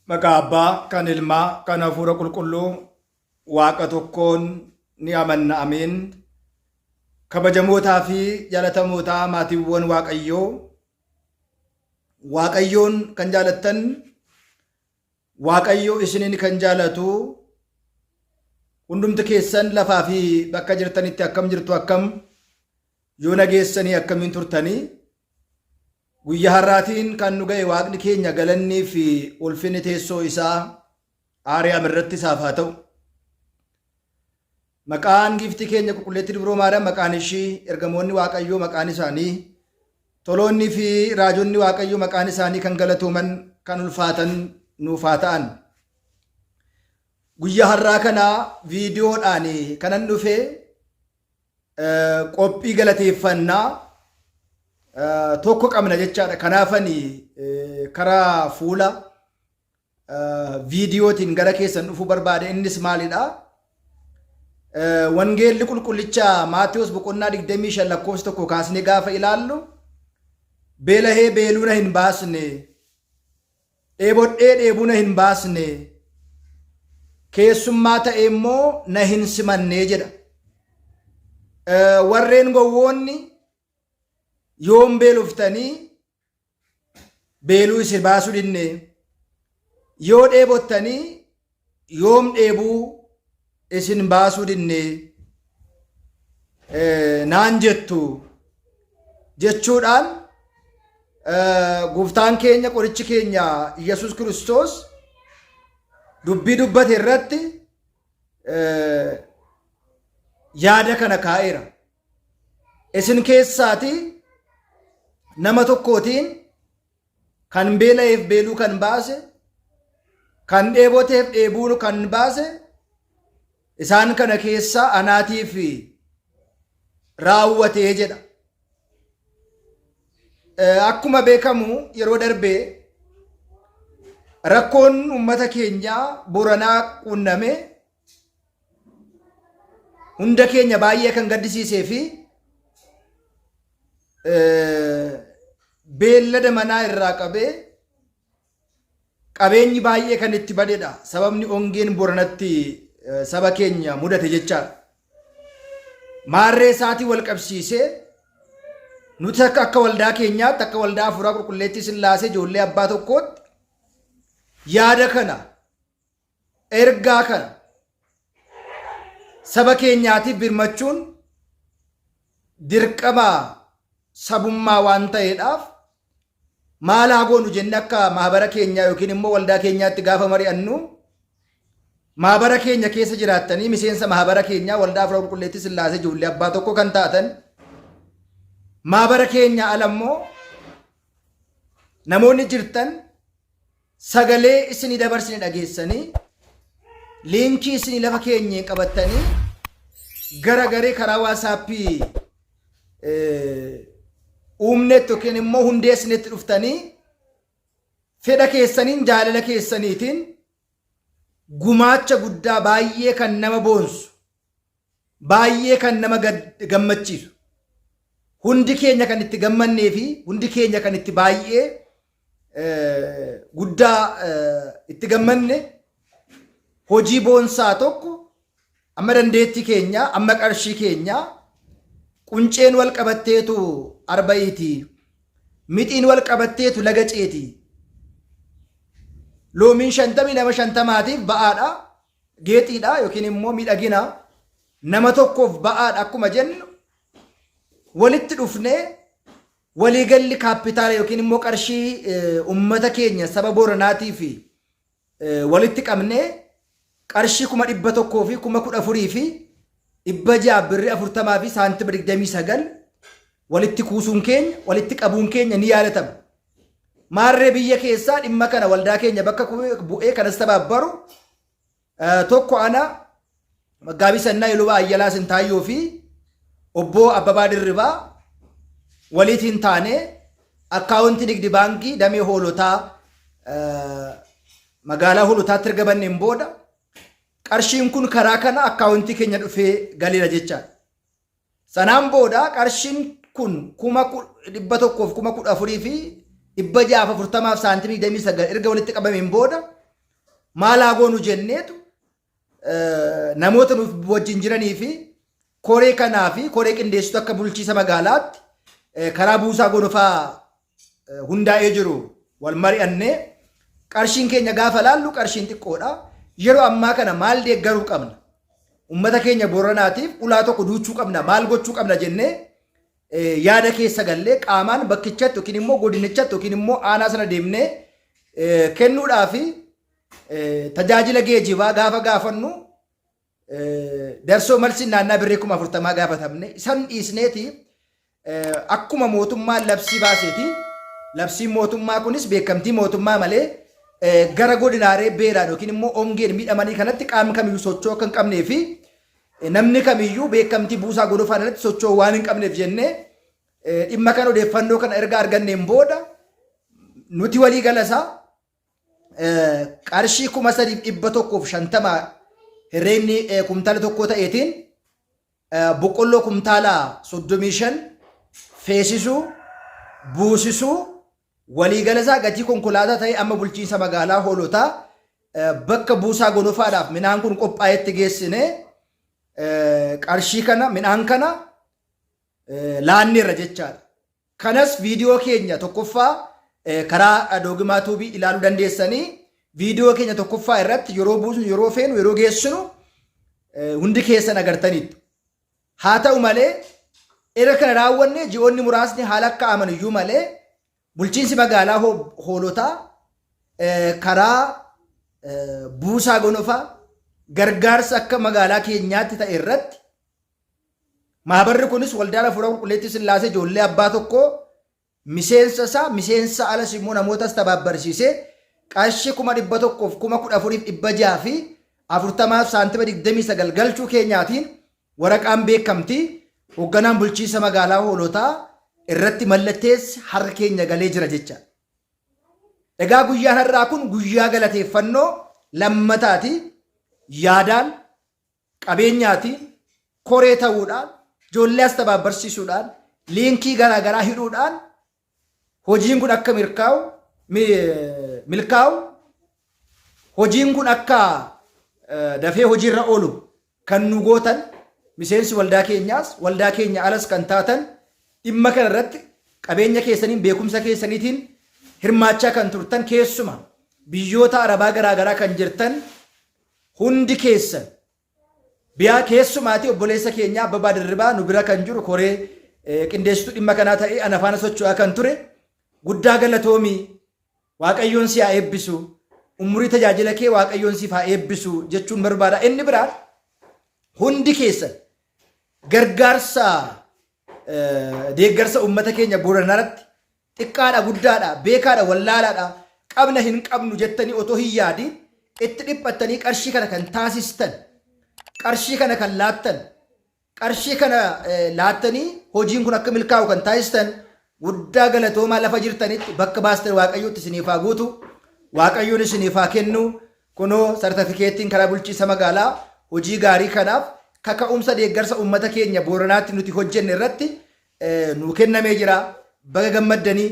Maqaa Abbaa, kan Ilmaa, kan Hafuura Qulqulluu, Waaqa tokkoon ni amanna. Ameen. Kabajamootaa fi jaalatamootaa maatiiwwan Waaqayyoo, Waaqayyoon kan jaalattan, Waaqayyo isiniin kan jaalatu, hundumti keessan lafaa fi bakka jirtanitti akkam jirtu akkam yoo nageessanii akkamiin turtanii guyyaa har'aatiin kan nu ga'e Waaqni keenya galannii fi ulfinni teessoo isaa Aariyaam irratti isaaf haa ta'u. Maqaan giiftii keenya qulqulleettii Dubroo Maariyaam maqaan ishii, ergamoonni Waaqayyoo maqaan isaanii, toloonni fi raajonni Waaqayyoo maqaan isaanii kan galatooman kan ulfaatan nuuf haa ta'an. Guyyaa har'aa kana viidiyoodhaan kanan dhufe qophii galateeffannaa tokko qabna jechaadha. Kanaafani karaa fuula viidiyootiin gara keessan dhufuu barbaade innis maalidha? Wangeelli qulqullicha Maatewos boqonnaa 25 lakkoofsa 1 kaasnee gaafa ilaallu beelahee beeluu na hin baasne, dheebodhee dheebuu na hin baasne, keessummaa ta'ee immoo na hin simanne jedha. Warreen gowwoonni yoom beeloftanii beeluu isin baasuu dinne, yoo dheebottanii yoom dheebuu isin baasuu dinne naan jettu jechuudhaan gooftaan keenya qorichi keenya Yesuus Kiristoos dubbii dubbate irratti yaada kana kaa'eera. Isin keessaati nama tokkootiin kan beela'eef beeluu kan baase, kan dheeboteef dheebuu kan baase, isaan kana keessaa anaatiif raawwatee jedha. Akkuma beekamu yeroo darbe rakkoon uummata keenyaa Boranaa quunname hunda keenya baay'ee kan gaddisiisee fi beellada manaa irraa qabee qabeenyi baay'ee kan itti badedha. Sababni ongeen Boranatti saba keenya mudate jechaadha. Maarree isaatii wal qabsiisee nuti akka akka waldaa keenyaatti akka waldaa hafuuraa qulqulleettii Sillaasee ijoollee abbaa tokkootti yaada kana ergaa kana saba keenyaatiif birmachuun dirqama sabummaa waan ta'eedhaaf maal haa goonu jenne akka mahabara keenyaa yookiin immoo waldaa keenyaatti gaafa mari'annu mahabara keenya keessa jiraattanii miseensa mahabara keenyaa waldaa Afuura Qulqulleettii Sillaasee ijoollee abbaa tokko kan taatan mahabara keenya ala immoo namoonni jirtan Sagalee isinii dabarsine dhageessanii liinkii isinii lafa keenyeen qabattanii gara garee karaa waasaappii uumnetti yookiin immoo hundeessinetti dhuftanii fedha keessaniin jaalala keessaniitiin gumaacha guddaa baay'ee kan nama boonsu baay'ee kan nama gammachiisu hundi keenya kan itti gammannee fi hundi keenya kan itti baay'ee guddaa itti gammanne hojii boonsaa tokko amma dandeettii keenya amma qarshii keenya qunceen wal qabatteetu arba'iiti mixiin wal qabatteetu laga ceeti loomiin 52 50tiif ba'aadha geexiidha yookiin immoo miidhagina nama tokkoof ba'aadha akkuma jennu walitti dhufnee waliigalli kaappitaala yookiin immoo qarshii ummata keenya saba Booranaatii fi walitti qabnee qarshii 114,640 birrii 40 fi saantima 29 walitti kuusuun keenya walitti qabuun keenya ni yaadatama. Maarree biyya keessaa dhimma kana waldaa keenya bakka bu'ee kanas tabaabbaru tokko ana Maggaabii Sannaa Ilubaa Ayyalaa Sintaayyoo fi obbo Abbabaa Dirribaa waliitiin taane akkaawuntii Nigdi Baankii damee Hoolotaa magaalaa Hoolotaatti erga banneen booda qarshiin kun karaa kana akkaawuntii keenya dhufee galeera jechaadha. Sanaan booda qarshiin kun 114,640 fi saantimii 29 erga walitti qabameen booda Maal haa goonu jenneetu namoota nuuf wajjin jiranii fi koree kanaa fi koree qindeessitu akka bulchiisa magaalaatti karaa buusaa gonofaa hundaa'ee jiru wal mari'annee qarshiin keenya gaafa laallu qarshiin xiqqoodha. Yeroo ammaa kana maal deeggaruu qabna? Uummata keenya Booranaatiif ulaa tokko duuchuu qabna, maal gochuu qabna jennee yaada keessa gallee qaamaan bakkichatti yookiin immoo godinichatti yookiin immoo aanaa sana deemnee kennuudhaa fi tajaajila geejibaa gaafa gaafannu darsoo malsi naannaa birrii 40,000 gaafatamne isan dhiisneeti akkuma mootummaan labsii baaseeti labsiin mootummaa kunis beekamtii mootummaa malee gara godinaaree beelaan yookiin immoo ongeen miidhamanii kanatti qaamni kamiyyuu socho'uu akka hin qabnee fi namni kamiyyuu beekamtii buusaa gonofaan irratti socho'uu waan hin qabneef jennee dhimma kana odeeffannoo kana erga arganneen booda nuti walii galasaa qarshii 3,150 herreegni kumtaala tokko ta'eetiin boqqolloo kumtaala 35 feesisuu buusisuu waliigala isaa gatii konkolaataa ta'e amma bulchiinsa magaalaa Hoolotaa bakka buusaa gonofaadhaaf midhaan kun qophaa'etti geessine qarshii kana midhaan kana laanneerra jechaadha. Kanas viidiyoo keenya tokkoffaa karaa Doogimaa Tuubii ilaaluu dandeessanii viidiyoo keenya tokkoffaa irratti yeroo buusnu, yeroo feenu, yeroo geessinu hundi keessan agartaniittu. Haa ta'u malee erga kana raawwanne ji'oonni muraasni haala akka aman iyyuu malee bulchiinsi magaalaa Hoolotaa karaa buusaa gonofaa gargaarsa akka magaalaa keenyaatti ta'e irratti Maabarri kunis Waldaan Hafuura Qulqulleettii Sillaasee ijoollee abbaa tokkoo miseensa isaa miseensa alas immoo namootas tabaabbarsiisee qarshii 114,640 saantima 29 galchuu keenyaatiin waraqaan beekamtii hoogganaan bulchiinsa magaalaa Hoolotaa irratti mallatteesse harka keenya galee jira jecha. Egaa guyyaan har'aa kun guyyaa galateeffannoo lammataati. Yaadaan qabeenyaatiin, koree ta'uudhaan, ijoollee as tabaabbarsiisuudhaan, liinkii garaa garaa hidhuudhaan hojiin kun akka mirkaa'u, milkaa'u, hojiin kun akka dafee hojiirra oolu kan nu gootan miseensi waldaa keenyaas waldaa keenya alas kan taatan dhimma kana irratti qabeenya keessaniin beekumsa keessaniitiin hirmaachaa kan turtan keessuma biyyoota arabaa garaa garaa kan jirtan Hundi keessan biyaa keessumaatii obboleessa keenyaa Abbabaa Dirribaa nu bira kan jiru koree qindeessituu dhimma kanaa ta'ee ana faana socho'aa kan ture guddaa galatoomii Waaqayyoon si haa eebbisu umurii tajaajila kee Waaqayyoon siif haa eebbisu jechuun barbaada. Inni biraan hundi keessan gargaarsa deeggarsa uummata keenya Booranaarratti xiqqaadha guddaadha beekaadha wallaalaadha qabna hin qabnu jettanii otoo hin yaadiin itti dhiphattanii qarshii kana kan taasistan qarshii kana kan laattan qarshii kana laattanii hojiin kun akka milkaa'u kan taasistan guddaa galatoomaa lafa jirtanitti bakka baastan Waaqayyotti isiniif haa guutu Waaqayyoon isiniif haa kennu. Kunoo sartafikeettiin karaa bulchiinsa magaalaa hojii gaarii kanaaf kaka'umsa deeggarsa uummata keenya Booranaatti nuti hojjenne irratti nuu kennamee jira. Baga gammaddanii,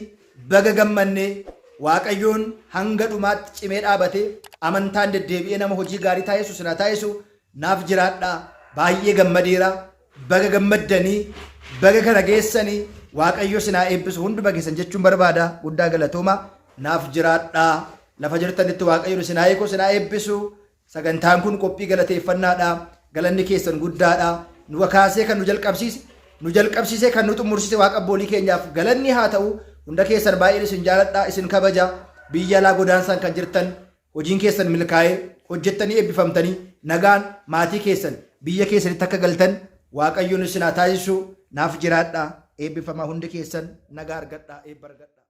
baga gammannee, Waaqayyoon hanga dhumaatti cimee dhaabatee amantaan deddeebi'ee nama hojii gaarii taasisu isin haa taasisu. Naaf jiraadhaa. Baay'ee gammadeera. Baga gammaddanii, baga kana geessanii, Waaqayyo isin haa eebbisu hunduma keessan jechuun barbaada. Guddaa galatooma. Naaf jiraadhaa. Lafa jirtanitti Waaqayyoon isin haa eegu, isin haa eebbisu. Sagantaan kun qophii galateeffannaadha. Galanni keessan guddaadha. Nu kakaasee kan nu jalqabsiise, nu jalqabsiisee kan nu xumursiise Waaqa abboolii keenyaaf galanni haa ta'u. Hunda keessan baay'een isin jaaladha, isin kabaja. Biyya alaa godaansaan kan jirtan hojiin keessan milkaa'ee hojjettanii eebbifamtanii nagaan maatii keessan biyya keessanitti akka galtan Waaqayyoon isin haa taasisu. Naaf jiraadha. Eebbifamaa hundi keessan nagaa argadha, eebba argadha.